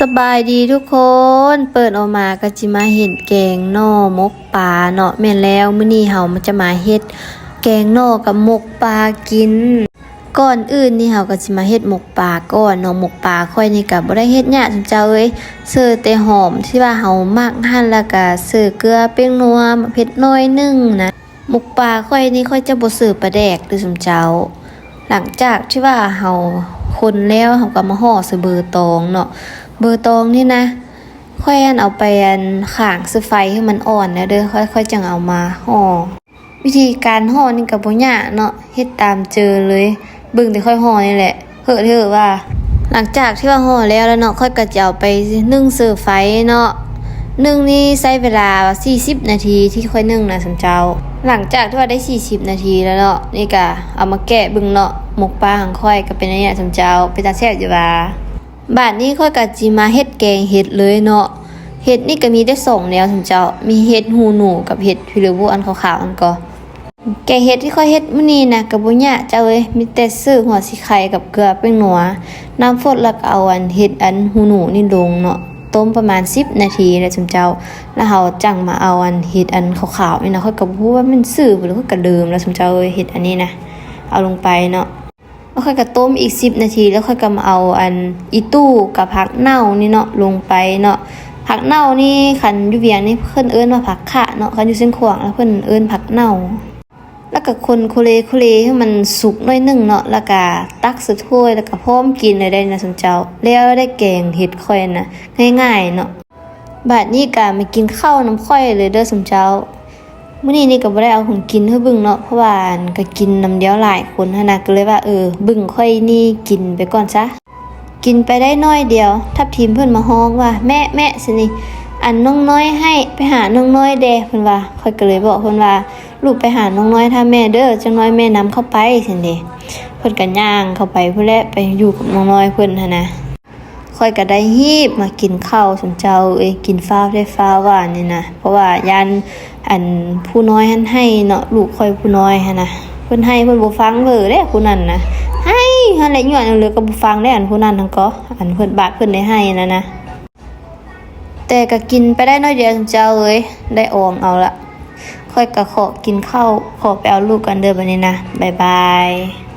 ສະບາຍດີທຸກຄົນ, ເປີດອອກມາກໍຊິມາເຫັນແກງໜໍ່ໝົກປາເນາະ. ແມ່ນແລ້ວ, ມື້ນີ້ເຮົາຈະມາເຮັດແກງໜໍ່ກັບໝົກປາກິນ. ກ່ອນອື່ນນີ້ເຮົາກໍຊິມາເຮັດໝົກປາກ່ອນເນາະ. ໝົກປາຂ້ອຍນີ້ກໍບໍ່ໄດ້ເຮັດຍາກສ່ຳເຈົ້າເອີຍ, ເສີແຕ່ຫອມທີ່ວ່າເຮົາມັກຫັ້ນ ແລ້ວກໍເສີເກືອ ແປ້ງນົວ ໝາກເຜັດໜ້ອຍໜຶ່ງນະ. ໝົກປາຂ້ອຍນີ້ຂ້ອຍຈະບໍ່ເສີປາແດກເດີ້ສົມເຈົ້າ. ຫຼັງຈາກທີ່ວ່າເຮົາຄົນແລ້ວ ເຮົາກໍມາຫໍ່ໃສ່ເບີຕອງເນາະ. ເບີຕອງນີ້ນະ ຂ້ອຍອັນເອົາໄປອັນຂ້າງໃສ່ໄຟໃຫ້ມັນອ່ອນແລ້ວເດີ້ ຂ້ອຍ ຂ້ອຍຈັ່ງເອົາມາຫໍ່. ວິທີການຫໍ່ນີ້ກໍບໍ່ຍາກເນາະ, ເຮັດຕາມເຈີເລີຍ. ເບິ່ງແຕ່ຂ້ອຍຫໍ່ນີ້ແຫຼະ ເຮີ້ເທີວ່າ. ຫຼັງຈາກທີ່ວ່າຫໍ່ແລ້ວແລ້ວເນາະ, ຂ້ອຍກໍຈະເອົາໄປໜຶ້ງເຊີໄຟເນາະ. ໜຶ້ງນີ້ໃຊ້ເວລາສີ່ສິບນາທີທີ່ຂ້ອຍໜຶ້ງນະສົມເຈົ້າ. ຫຼັງຈາກທີ່ວ່າໄດ້ສີ່ສິບນາທີແລ້ວເນາະ, ນີ້ກໍເອົາມາແກະເບິ່ງເນາະ. ໝົກປາຂອງຂ້ອຍກໍເປັນອັນນີ້ນະສົມເຈົ້າ, ເປັນຕາແຊບຢູ່ຫວາ? ບາດນີ້ຂ້ອຍກໍຊິມາເຮັດແກງເຫັດເລີຍເນາະ. ເຫັດນີ້ກໍມີແຕ່ສອງແນວສົມເຈົ້າ, ມີເຫັດຫູໜູກັບເຫັດພິໂລໂວອັນຂາວໆຫັ້ນກໍ. ແກງເຫັດທີ່ຂ້ອຍເຮັດມື້ນີ້ນະ ກໍບໍ່ຍາກເຈົ້າເອີຍ, ມີແຕ່ຊື້ຫົວສີໄຄກັບເກືອ ແປ້ງນົວ ນ້ຳຟົດ ແລ້ວກໍເອົາອັນເຫັດອັນຫູໜູນີ້ລົງເນາະ. ຕົ້ມປະມານສິບນາທີແລ້ວສົມເຈົ້າ, ແລ້ວເຮົາຈັ່ງມາເອົາອັນເຫັດອັນຂາວໆນີ້ນະ, ຂ້ອຍກໍບໍ່ຮູ້ວ່າແມ່ນຊື່ບໍ່ ຂ້ອຍກໍລືມແລ້ວສົມເຈົ້າເອີຍ. ເຫັດອັນນີ້ນະ ເອົາລົງໄປເນາະ. ແລ້ວຂ້ອຍກໍຕົ້ມອີກສິບນາທີ ແລ້ວຂ້ອຍກໍມາເອົາອັນອີ່ຕູ່ກັບຜັກເນົ່ານີ້ເນາະ ລົງໄປເນາະ. ຜັກເນົ່ານີ້ຄັນຢູ່ວຽງນີ້ເພິ່ນເອີ້ນວ່າຜັກຂະເນາະ, ຄັນຢູ່ຊຽງຂວາງແລ້ວເພິ່ນເອີ້ນຜັກເນົ່າ. ແລ້ວກໍຄົນໂຄເລໂຄເລໃຫ້ມັນສຸກໜ້ອຍໜຶ່ງເນາະ, ແລ້ວກໍຕັກໃສ່ຖ້ວຍ ແລ້ວກໍພ້ອມກິນເລີຍໄດ໋ນະສົມເຈົ້າ. ແລ້ວໄດ້ແກງເຫັດຂ້ອຍນະ ງ່າຍໆເນາະ. ບາດນີ້ກໍມາກິນເຂົ້ານຳຂ້ອຍເລີຍເດີ້ສົມເຈົ້າ. ມື້ນີ້ນີ້ກໍບໍ່ໄດ້ເອົາຂອງກິນໃຫ້ເບິ່ງເນາະ, ເພາະວ່າອັນກໍກິນນຳດຽວຫຼາຍຄົນຫັ້ນນະ, ກໍເລີຍວ່າ ເອີ ເບິ່ງຂ້ອຍນີ້ກິນໄປກ່ອນຊະ. ກິນໄປໄດ້ໜ້ອຍດຽວ ທັບທິມເພິ່ນມາຮ້ອງວ່າ ແມ່ ແມ່ ຊັ້ນນີ້ ອັນນ້ອງນ້ອຍໃຫ້ ໄປຫານ້ອງນ້ອຍແດ່ ເພິ່ນວ່າ. ຂ້ອຍກໍເລີຍບອກເພິ່ນວ່າ ລູກໄປຫານ້ອງນ້ອຍຖ້າແມ່ເດີ້ ຈັກໜ້ອຍແມ່ນຳເຂົ້າໄປ ຊັ້ນເດ. ເພິ່ນກໍຍ່າງເຂົ້າໄປພຸ້ນແຫຼະ ໄປຢູ່ກັບນ້ອງນ້ອຍເພິ່ນຫັ້ນນະ. ຂ້ອຍກໍໄດ້ຮີບມາກິນເຂົ້າ ສົມເຈົ້າເອີຍ, ກິນຟ້າວແທ້ຟ້າວຫວານນີ້ນະ, ເພາະວ່າຢ້ານອັນຜູ້ນ້ອຍຫັ້ນໄຫ້ເນາະ, ລູກຂ້ອຍຜູ້ນ້ອຍຫັ້ນນະ ເພິ່ນໄຫ້ ເພິ່ນບໍ່ຟັງເວີເດ້ຜູ້ນັ້ນນະ, ໄຫ້ຫັ້ນແຫຼະ ຍ້ອນຫຍັງເລີຍກໍບໍ່ຟັງເດ້. ອັນຜູ້ນັ້ນຫັ້ນກໍ ອັນເພິ່ນ ບາດເພິ່ນໄດ້ໄຫ້ນັ້ນນະ. ແຕ່ກໍກິນໄປໄດ້ໜ້ອຍດຽວ ສົມເຈົ້າເອີຍ, ໄດ້ອອງເອົາລະ. ຂ້ອຍກໍຂໍກິນເຂົ້າ ຂໍໄປເອົາລູກກ່ອນເດີ້ບັດນີ້ນະ, ບາຍບາຍ.